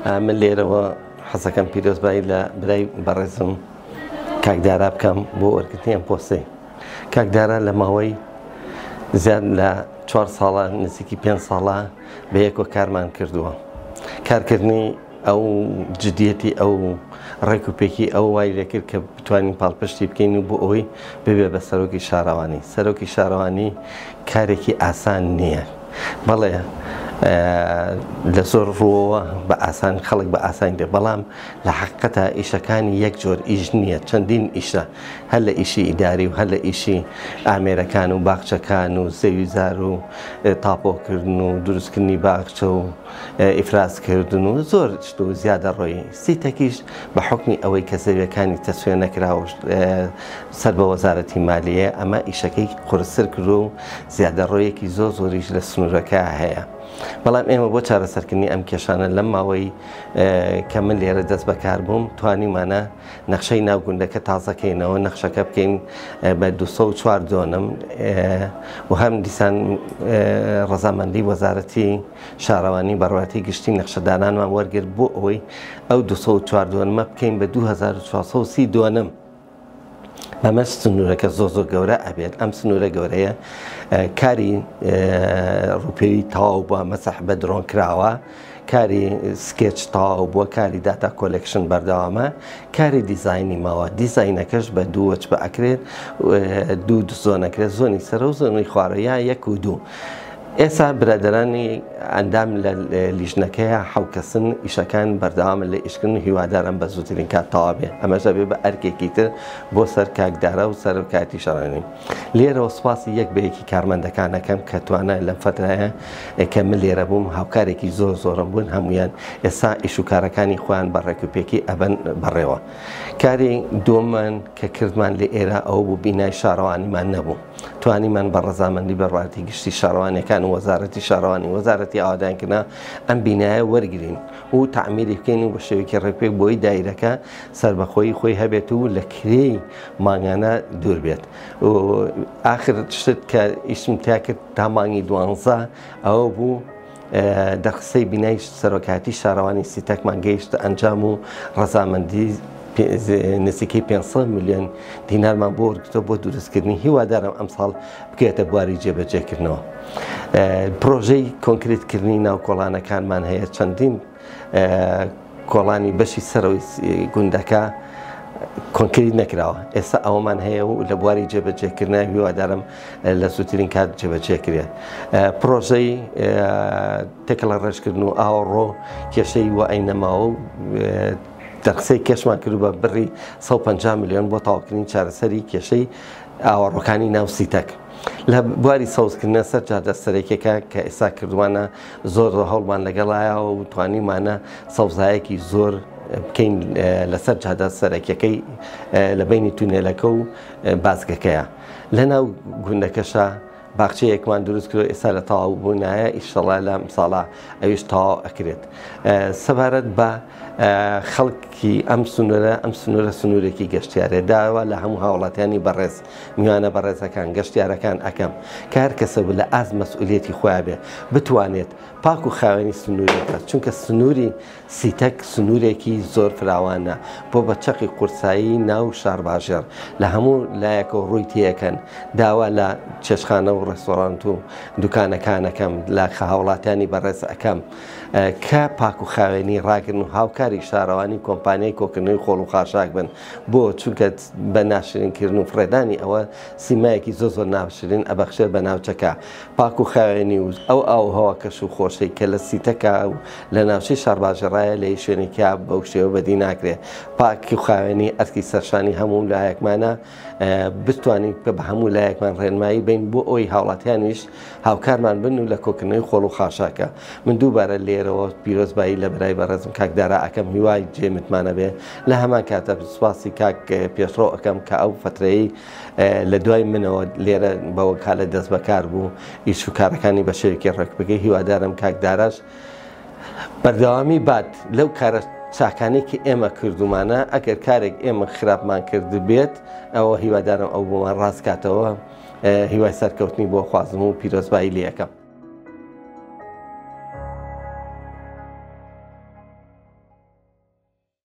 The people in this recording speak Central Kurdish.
من لێرەوە حەزەکەم پیرۆزبایی لە برای بەڕێزم کاک دارا بکەم بۆ وەرگرتنی ئەم پۆستەی. کاک دارا لە ماوەی زیاد لە 4 ساڵە نزیکی 5 ساڵە بە یەکەوە کارمان کردووە. کارکردنی ئەو جدیەتی ئەو ڕێک و پێکی ئەو وای لێکرد کە بتوانین پاڵپشتی بکەین و بۆ ئەوەی ببێ بە سەرۆکی شارەوانی. سەرۆکی شارەوانی کارێکی ئاسان نییە. بەڵێ لە زۆر ڕووەوە بە ئاسان خەڵک بە ئاسانی دێ، بەڵام لە حەقیقەتا ئیشەکانی یەک جۆر ئیش نییە، چەندین ئیشە، هەر لە ئیشی ئیداری و هەر لە ئیشی ئامێرەکان و باخچەکان و زەویزار و تاپۆکردن و دروستکردنی باخچە و ئیفرازکردن و زۆر شت و زیادەڕۆیی. سیتەکیش بە حوکمی ئەوەی کە زەویەکانی تەسویە نەکراوە و سەر بە وەزارەتی مالیەیە، ئەمە ئیشەکەی قورستر کردووە و زیادەڕۆیەکی زۆر زۆریش لە سنوورەکە هەیە. بەڵام ئێمە بۆ چارەسەرکردنی ئەم کێشانە لەم ماوەی کە من لێرە دەست بەکار بووم توانیمانە نەخشەی ناو گوندەکە تازەکەینەوە، نەخشەکە بکەین بە 204 دۆنم و هەم دیسان ڕەزامەندی وەزارەتی شارەوانی بەڕێوەبەرایەتی گشتی نەخشەدانانمان وەرگرت بۆ ئەوەی ئەو 204 دۆنمە بکەین بە 2430 دۆنم. بەمەش سنوورەکە زۆر زۆر گەورە ئەبێت. ئەم سنوورە گەورەیە کاری ڕووپێوی تەواو بووە، مەسح بە درۆن کراوە، کاری sketch تەواو بووە، کاری data collection بەردەوامە، کاری دیزاینی ماوە. دیزاینەکەش بە دوو وەچبە ئەکرێت، دوو zone ئەکرێت، زۆنی سەرە و زۆنی خوارە یا یەک و دوو. ئێستا برادەرانی ئەندام لە لیژنەکەیە حەو کەسن، ئیشەکان بەردەوامن لە ئیشکردن و هیوادارم بە زووترین کات تەواو بێ. ئەمەش ئەبێ بە ئەرکێکی تر بۆ سەر کاک دارا و سەرۆکایەتی شارەوانی. لێرەوە سوپاسی یەک بە یەکی کارمەندەکان ئەکەم کە توانای لەم فەترایە کە من لێرە بووم هاوکارێکی زۆر زۆرم بوون، هەمویان ئێستا ئیش و کارەکانی خۆیان بە ڕێک و پێکی ئەبەن بەڕێوە. کاری دووەممان کە کردمان لە ئێرە ئەوە بوو بینای شارەوانیمان نەبوو. توانیمان بە ڕەزامەندی بەڕێوەبەرایەتی گشتی شارەوانیەکان و وەزارەتی شارەوانی وەزارەتی ئاوادانکردن ئەم بینایە وەرگین و تەعمیری بکەین و بە شێوەیەکی ڕێکوپێک بۆی دایرەکە سەربەخۆیی خۆی هەبێت و لە کرێی مانگانە دوور بێت. و ئاخر شت کە ئیشم تیا کرد تا مانگی دوانزە ئەوە بوو دەرخستەی بینای سەرۆکایەتی شارەوانی سیتەکمان گەیشتە ئەنجام و ڕەزامەندی نزیکەی 500 ملیۆن دینارمان بۆ وەرگرتووە بۆ دروستکردنی. هیوادارم ئەمساڵ بکەوێتە بواری جێبەجێکردنەوە. پرۆژەی کۆنکریتکردنی ناو کۆڵانەکانمان هەیە، چەندین کۆڵانی بەشی سەرەوەی گوندەکە کۆنکریت نەکراوە، ئێستا ئەوەمان هەیە و لە بواری جێبەجێکردنە هیوادارم لە زووترین کات جێبەجێ کرێت. پرۆژەی تێکەڵە ڕێژکردن و ئاوەڕۆ کێشەی وای نەماوە و دەرخسەی کێشمان کرد بە بڕی 150 ملیۆن بۆ تەواوکردنی چارەسەری کێشەی ئاوەڕۆکانی ناو سیتەک. لە بواری سەوزکردنە سەر جادە سەرەکیەکە کە ئێستا کردوانە زۆر زۆر هەوڵمان لەگەڵایە و توانیمانە سەوزایەکی زۆر بکەین لەسەر جادە سەرەکیەکەی لە بینی تونێلەکە و بازگەکەیە. لە ناو گوندەکەشە باخچەیەکمان دروست کرد، ئێستا لە تەواو بوونایە، ئیشەڵا لەم ساڵە ئەویش تەواو ئەکرێت. سەبارەت بە خەڵکی ئەم سنوورە، ئەم سنوورە سنوورێکی گەشتیارە، داوا لە هەموو هاوڵاتیانی بەڕێز، میوانە بەڕێزەکان، گەشتیارەکان ئەکەم کە هەر کەسە بوو لە ئاست مەسئولیەتی خۆیان بێ بتوانێت پاک و خاوێنی سنووری بکات، چونکە سنووری سیتەک سنوورێکی زۆر فراوانە بۆ بە چەقی قورسایی ناو شارباژێڕ لە هەموو لایەکەوە ڕووی تێیەکەن. داوا لە چێشتخانە و ڕێستۆرانت و دوکانەکان ئەکەم، لە هاوڵاتیانی بەڕێز ئەکەم کە پاک و خاوێنی ڕاگرن و هاوکاری شارەوانی کۆمپانیای کۆکردنەوەی خۆڵ و خاشاک بن، بۆ چونکە بە ناشرینکردن و فڕێدانی ئەوە سیمایەکی زۆر زۆر ناشرین ئەبەخشێت بە ناوچەکە. پاک و خاوێنی و ئەو ئاو و هەوا کەش و خۆشەی کە لە سیتەکە و لە ناوچەی شارباژێڕایە لە هیچ شوێنێکیا بەو شێوە بەدی ناکرێت. پاکی و خاوێنی ئەرکی سەرشانی هەموو لایەکمانە، بتوانین بە هەموو لایەکمان ڕێنمایی بین بۆ ئەوەی هاوڵاتیانیش هاوکارمان بن و لە کۆکردنەوەی خۆڵ و خاشاکە. من دووبارە لێرەوە پیرۆزبایی لە برای بەڕێزم کاک دارا ئەکەم، هیوای جێ متمانە بێ. لە هەمان کاتە سوپاسی کاک پێشڕەو ئەکەم کە ئەو فەترەیەی لە دوای منەوە لێرە بە وەکالەت دەست بەکار بوو، ئیش و کارەکانی بە شێوەیەکی ڕێک بکەی. هیوادارم کاک داراش بەردەوامی بات لەو کارە چاکانەی کە ئێمە کردومانە. ئەگەر کارێک ئێمە خراپمان کردبێت ئەوە هیوادارم ئەو بۆمان ڕاست کاتەوە. هیوای سەرکەوتنی بۆ خوازم و پیرۆزبایی لێ ئەکەم.